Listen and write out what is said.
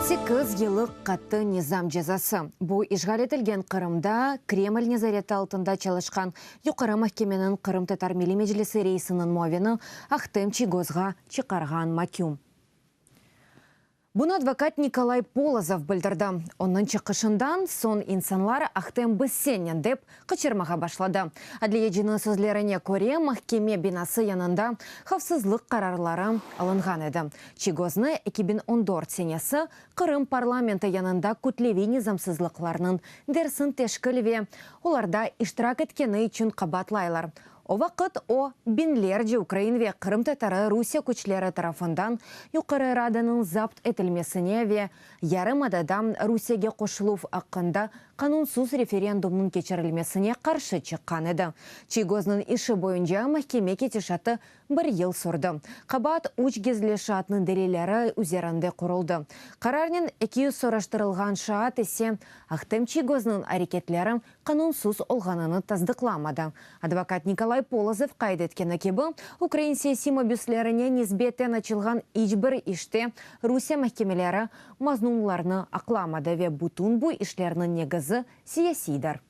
8 yıllıq qattı nizam cezası. Bu, işğal etilgen Qırımda Kreml nezareti altında çalışqan Yuqarı mahkemeniñ Qırımtatar Milliy Meclisi reisiniñ muavini Ahtem Çiygozğa çıqarğan maküm. Bunı advokat Nikolay Polozov bildirdi. Onıñ çıqışından soñ insanlar Ahtem biz sennen dep qıçırmağa başladı. Adliyeciniñ sözlerine köre, mahkeme binası yanında havfsızlıq qararları alınğan edi. Çiygoznı 2014 senesi Qırım parlamenti yanında kütleviy nizamsızlıqlarnıñ dersin teşkil ve olarda iştirak etkeni içün qabaatlaylar. O vaqıt o, biñlerce ukrain ve qırımtatarı Rusiye küçleri tarafından Yuqarı Radanıñ zapt etilmesine ve yarımadada Rusiyege qoşuluv aqqında qanunsız referendumnıñ keçirilmesine qarşı çıqqan edi. Çiygoznıñ işi boyunca mahkeme ketişatı bir yıl sürdi. Qabaat üç gizli şaatnıñ delilleri üzerinde quruldı. Qararnen 200 soraştırılğan şaat ise Ahtem Çiygoznıñ areketleri qanunsız olğanını tasdıqlamadı. Advokat Nikolay Polozov qayd etkeni kibi, ukrain siyasiy mabüslerine nisbeten açılğan iç bir işte Rusiye mahkemeleri maznunlarnı aqlamadı ve bütün bu işlerniñ negizi siyasiydir.